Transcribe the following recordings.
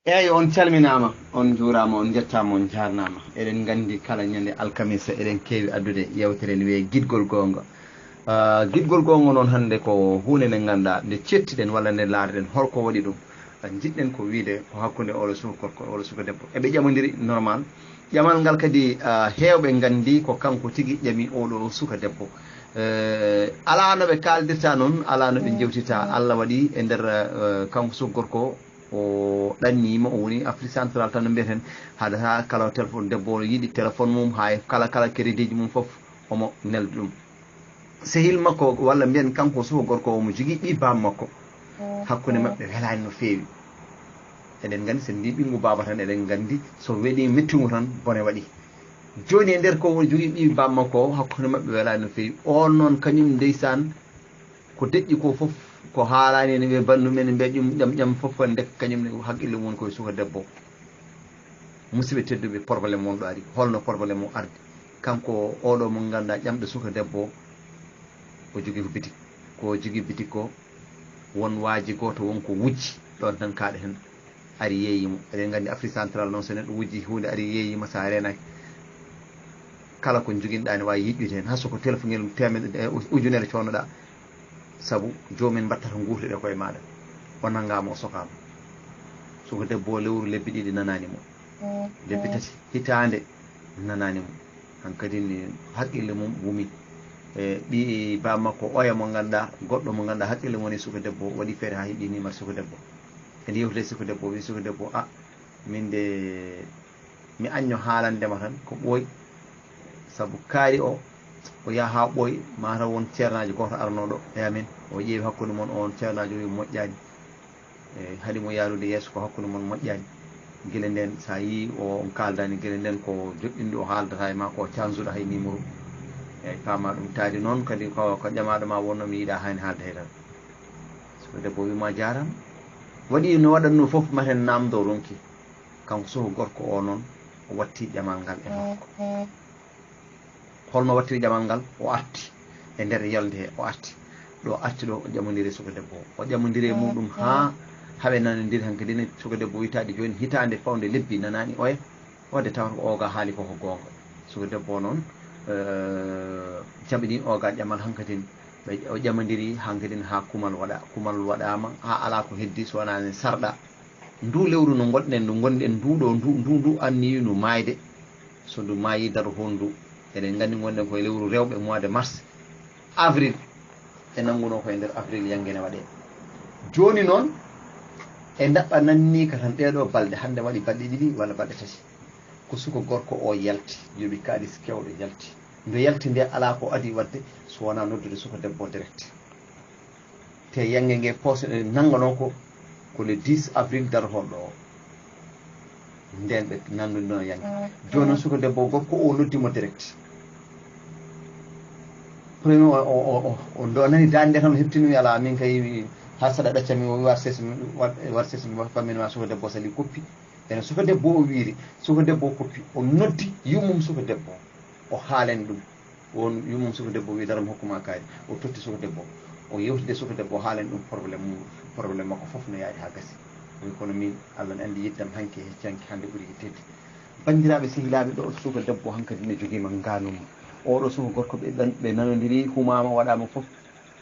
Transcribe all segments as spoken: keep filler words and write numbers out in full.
Eeyi, on calminaama, on njuuraama, on njettaama, on njaarnaama. Eɗen nganndi kala ñande alkamisa eɗen keewi addude yewtere ne wiyee Giɗgol Goonga. Ah, Giɗgol Goonga noon hannde ko huunde nde ngannduɗaa nde ceettiɗen walla nde laarɗen holko waɗi ɗum. Ah, njiɗɗen ko wiyde ko hakkunde oɗo suka gorko, oɗo suka debbo. Eɓe ƴamondiri normal. Ƴamal ngal kadi, ah, heewɓe nganndi ko kanko tigi ƴami oɗo suka debbo. Eh, alaa no ɓe kaaldirta noon, alaa no ɓe njewtita. Allah waɗi e nder, eh, kanko suka gorko o ɗanniima, o woni Afrique Central tan no mbiyeten, haɗata kala téléphone debbo o yiɗi téléphone mum, haa e kala, kala crédit ji mum fof omo nelda ɗum. Sehil makko, walla mbiyen kanko suka gorko omo jogii ɓii baam makko. Hakkunde maɓɓe welaani no feewi. Eɗen nganndi so en mbii ɓinngu baaba tan, eɗen nganndi so weɗii mettungo tan bone waɗi. Jooni e nder ko woni jogii ɓii baam makko o, hakkunde maɓɓe welaani no feewi. Oon noon kañum ndeysaan ko deƴƴi ko fof, ko haalaani ene wiya banndum ene mbiya ƴum ƴam ƴam fof, ko ndek kañum ne haqqille mum woni koye suka debbo. Musidɓe tedduɓe, probléme won ɗo ari. Holno probléme o ardi? Kanko oɗo mo ngannduɗaa ƴamɗo suka debbo o, o jogii ko bitik. Ko o jogii bitik ko, won waaji gooto won ko wujji ɗoon tan kaaɗa heen. Ari yeeyi mo. Eɗen nganndi Afrique Central noon, so neɗɗo wujji huunde ari yeeyi ma, so a reenaaki, kala ko njoginɗaa ne waawi yiƴƴude heen. Haa so ko telefongel teemedde, e, ujunere coonoɗaa, sabu joomum en mbaɗtata nguurtude koye maaɗa. O nanngaama, o sokaama. Suka debbo o lewru lebbi ɗiɗi nanaani mo. Lebbi tati, hitaande nanaani mo. Hankadi ne haqqille mum wumi. E, ɓii baam makko oya mo ngannduɗaa, goɗɗo mo ngannduɗaa haqqille mum woni suka debbo, waɗi feere haa heɓi nimar suka debbo. Ene yewtida e suka debbo, o wii suka debbo, "A, min de mi añño haalande ma tan ko ɓooy, sabu kaari o, o yaha haa ɓooy, mataw won ceernaajo gooto arnooɗo e amen, o ƴeewi hakkunde mon, oon ceernaajo o wi moƴƴaani." E, haɗi mo yaarude yeeso ko hakkunde mon moƴƴaani. Gila ndeen, so a yii o, on kaaldaani, gila ndeen ko joɗɗinɗo o haaldata e ma, ko cansuɗo hay numéro. Eeyi, paama ɗum. Taadi noon kadi ko, ko ƴamaaɗo ma wonno mi yiɗaa haani haalde hay dara. Suka debbo o wi ma jaaraama. Waɗi no waɗatnoo fof, maten naamndo ronki. Kanko suka gorko o noon, o watti ƴamal ngal e makko. Holno wattiri ƴamal ngal? O arti e nder yolnde he, o arti. Ɗo arti ɗo, o ƴamondiri e suka debbo o. O ƴamondiri e muɗum haa, haa ɓe nanondiri hankadi ne, suka debbo wiytaade jooni hitaande fawnde lebbi nanaani oya. Wadde tawata ko oga haali ko, ko goonga. Suka debbo o noon, eh, jaɓini oga ƴamal hankadi ne. Ɓe, o ƴamondiri hankadi ne haa kumal waɗa. Kumal waɗaama haa alaa ko heddi so wonaa ne sarɗa. Ndu lewru no ngonɗen, ndu ngonɗen, ndu ɗo, ndu, ndu, ndu anniyi no maayde. So ndu maayi, daro hondu. Eɗen nganndi ngonɗen koye lewru rewɓe, mois de mars, avril. E nanngunoo koye nder avril, yannge ne waɗee. Jooni noon, e ndaɓɓa nanniika tan ɗee ɗoo balɗe, hannde waɗi balɗe ɗiɗi walla balɗe tati. Ko suka gorko o yalti, yoɓi kaalis keewɗo yalti. Nde yalti nde, alaa ko adii waɗde so wonaa noddude suka debbo o direct. Te yannge nge poosɗe ɗe nannganoo ko, ko le dix avril darotooɗo o. Ndeen ɓe nanndondino yannge. Jooni noon suka debbo o, gorko o noddi mo direct. Premier o, o, o, o, o ndo nani daande nde tan, o heɓtini, "Alaa, min kay, haa saɗa ɗaccam mi, o wi war ses mi, war, war ses mi, fammin ma suka debbo o sali koppi." Ene suka debbo o wiiri, suka debbo o koppi, o noddi yummum suka debbo o, o haalani ɗum. On yummum suka debbo wi, "Dara mi hokkuma kaari." O totti suka debbo o, o yewtide suka debbo o, haalani ɗum probléme mum, probléme makko fof no yaari haa gasi. O wi, "Kono min, Allah ne anndi yiddam hanki e hecci hanki, hannde ɓuri yittede." Banndiraaɓe sehilaaɓe, ɗo suka debbo hankadi ne jogiima ngaanum. Oɗo suka gorko ɓe ɗan-, ɓe nanondiri, humaama, waɗaama fof.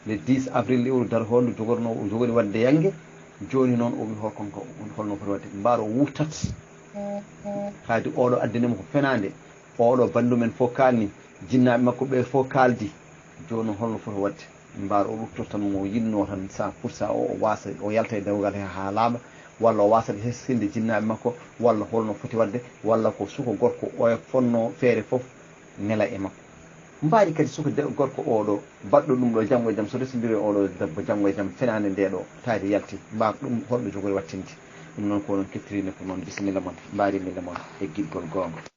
Le dix avril lewru darotooɗo ndu jogorno, o jogori waɗde yannge. Jooni noon o wi, "Hol kon ko, holno foti waɗde?" Mbaaro wurtat. Haadi oɗo addani mo ko fenaande. Oɗo banndum en fof kaalni, jinnaaɓe makko ɓe fof kaaldi. Jooni noon holno foti waɗde? Mbaaro o ɗoftoto tan mo yinnoo tan cent pour cent o, o waasa, o yalta e dewgal he haa laaɓa, walla o waasa hesinde jinnaaɓe makko, walla holno foti waɗde, walla ko suka gorko oya fonnoo feere fof nela e makko. Mbaari kadi suka de-, gorko oɗo baɗɗo ɗum ɗo janngo e jam, so resondiri e oɗo debbo janngo e jam, fenaande nde ɗo taari yalti, mbaar ɗum holɗo jogori wattinde? Ɗum noon ko onon kettiri ne ko noon, bisimilla mon, mbaari milla mon e giɗgol goonga.